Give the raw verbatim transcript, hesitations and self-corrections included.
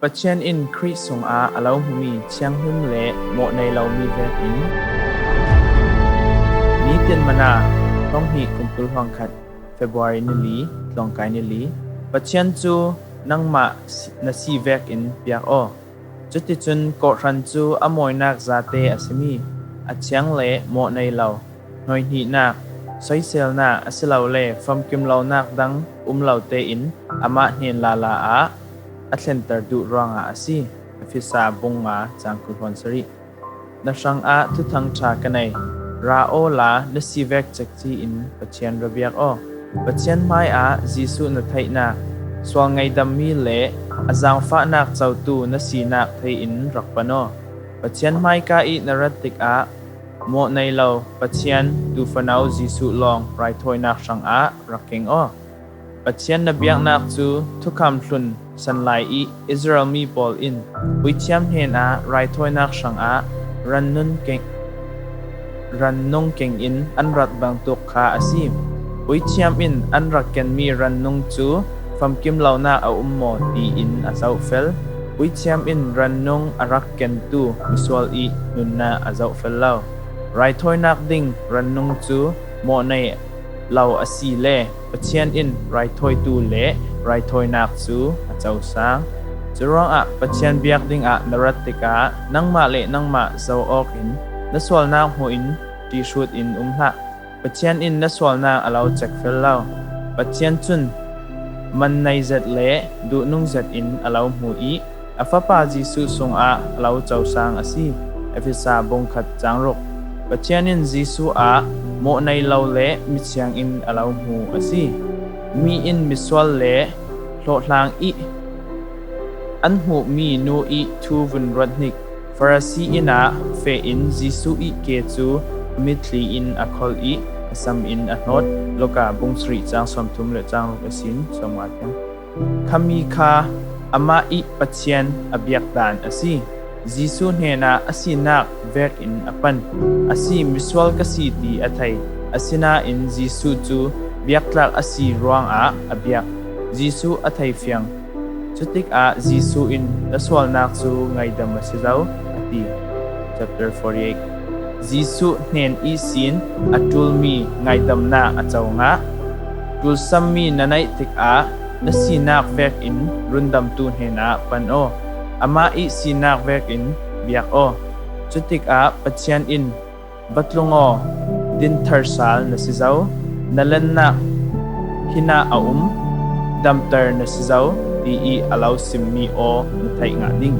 Pathian in Khrih sungah a lo hmumi thianghlim le mawhnei lomi vekin. Nitin Manna, thonghnih kum kul hong khat, February ni li, tlawngkai ni li. Pathian cu nangmah si- na si vekin biak aw. Cuticun kawhhran cu a mawinak zate a simi, a thiang le mawhnei lo, hnawihnihnak, soiselnak asilole famkim lonak dang um lo tein amah hnen lala ah a thlenter duh ruangah a si. Efesa bung nga cang kul hong sarih. Na hrangah thuthang ṭha ka nei. Ra awla na si vek cekci in Pathian ra biak aw. Pathian hmaiah Jesuh na theihnak, sual ngaidammi le a zaangfahnak cotu na sinak thei in rak pan aw. Pathian hmaika ih na rat tikah mawhnei lo Pathian tuufano Jesuh lawng raithawinak hrangah rak keng aw. Pathian na biaknak cu thukham hlun san lai ih Israel mi pawl in puithiam hnenah raithawinak hrangah ran nun keng, ran nung keng in an rat bangtuk kha a si. Puithiam in an rak kenmi ran nung cu famkim lonak a um maw tiin a zohfel. Puithiam in ran nung a rak kentu misual ih nunnak a zohfel lo. Raithawinak ding ran nung cu mawhnei lo a si le Pathian in raithawitu le raithawinak cu a cosang. Curuangah Pathian biak dingah na rat tikah nangmah le nangmah zo awkin na sualnak hmuh in ṭihhrut in um hlah. Pathian in na sualnak a lo cekfel lo. Pathian cun man nei zet le duhnung zet in a lo hmu ih a Fapa Jesuh sungah a lo cosang a si. Efesa bung khat cang ruk. Pathian in Jesuh ah mawhnei lo le mithiang in a lo hmu a si. Mi in misual le hlawhtlang ih an hmuhmi nu ih thu vun ruat hnik. Farasi inn ah feh in Jesuh ih ke cu a mitthli in a kholh ih a sam in a hnawt. Luka bung sarih cang sawmthum le cang ruk ihsin sawmnga tiang. Khami kha amah ih Pathian a biak dan a si. Jesuh hnenah a sinak vekin a pan. A si misual ka si ti a thei. Asinain Jesuh cu biaktlak a si ruangah a biak. Jesuh a theifiang. Cutikah Jesuh in na sualnak cu ngaidam a si zo, a ti. Chapter forty-eight. Jesuh hnen ihsin a ṭulmi ngaidamnak a co ngah. Ṭulsammi na neih tikah na sinak vekin rundamtu hnenah pan aw. Amah ih sinak vekin biak aw. Cutikah Pathian in, "Va tlung aw, dinthar sal na si zo, na lennak hinah a um, damter na si zo," tiih a lo simmi aw na theih ngah ding.